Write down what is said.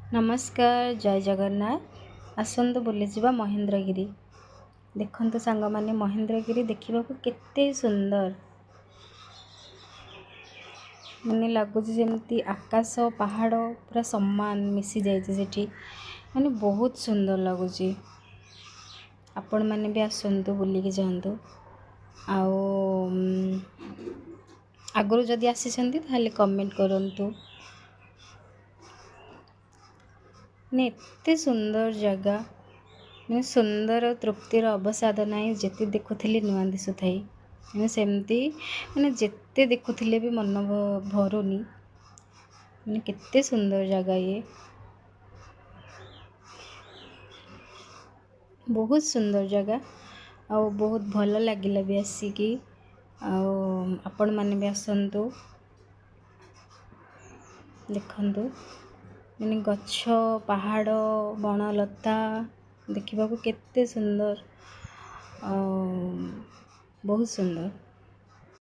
ନମସ୍କାର, ଜୟ ଜଗନ୍ନାଥ। ଆସନ୍ତୁ ବୁଲିଯିବା ମହେନ୍ଦ୍ରଗିରି। ଦେଖନ୍ତୁ ସାଙ୍ଗମାନେ, ମହେନ୍ଦ୍ରଗିରି ଦେଖିବାକୁ କେତେ ସୁନ୍ଦର, ମାନେ ଲାଗୁଛି ଯେମିତି ଆକାଶ ପାହାଡ଼ ପୁରା ସମାନ ମିଶିଯାଇଛି ସେଠି। ମାନେ ବହୁତ ସୁନ୍ଦର ଲାଗୁଛି। ଆପଣମାନେ ବି ଆସନ୍ତୁ, ବୁଲିକି ଯାଆନ୍ତୁ। ଆଉ ଆଗରୁ ଯଦି ଆସିଛନ୍ତି, ତାହେଲେ କମେଣ୍ଟ କରନ୍ତୁ। ମାନେ ଏତେ ସୁନ୍ଦର ଜାଗା, ମାନେ ସୁନ୍ଦର ତୃପ୍ତିର ଅବସାଦ ନାହିଁ। ଯେତେ ଦେଖୁଥିଲି ନୂଆ ଦିଶୁଥାଏ। ମାନେ ସେମିତି, ମାନେ ଯେତେ ଦେଖୁଥିଲେ ବି ମନ ଭରୁନି। ମାନେ କେତେ ସୁନ୍ଦର ଜାଗା ଇଏ, ବହୁତ ସୁନ୍ଦର ଜାଗା ଆଉ ବହୁତ ଭଲ ଲାଗିଲା ବି ଆସିକି। ଆଉ ଆପଣମାନେ ବି ଆସନ୍ତୁ, ଦେଖନ୍ତୁ। ମାନେ ଗଛ, ପାହାଡ଼, ବଣଲତା ଦେଖିବାକୁ କେତେ ସୁନ୍ଦର ଆଉ ବହୁତ ସୁନ୍ଦର।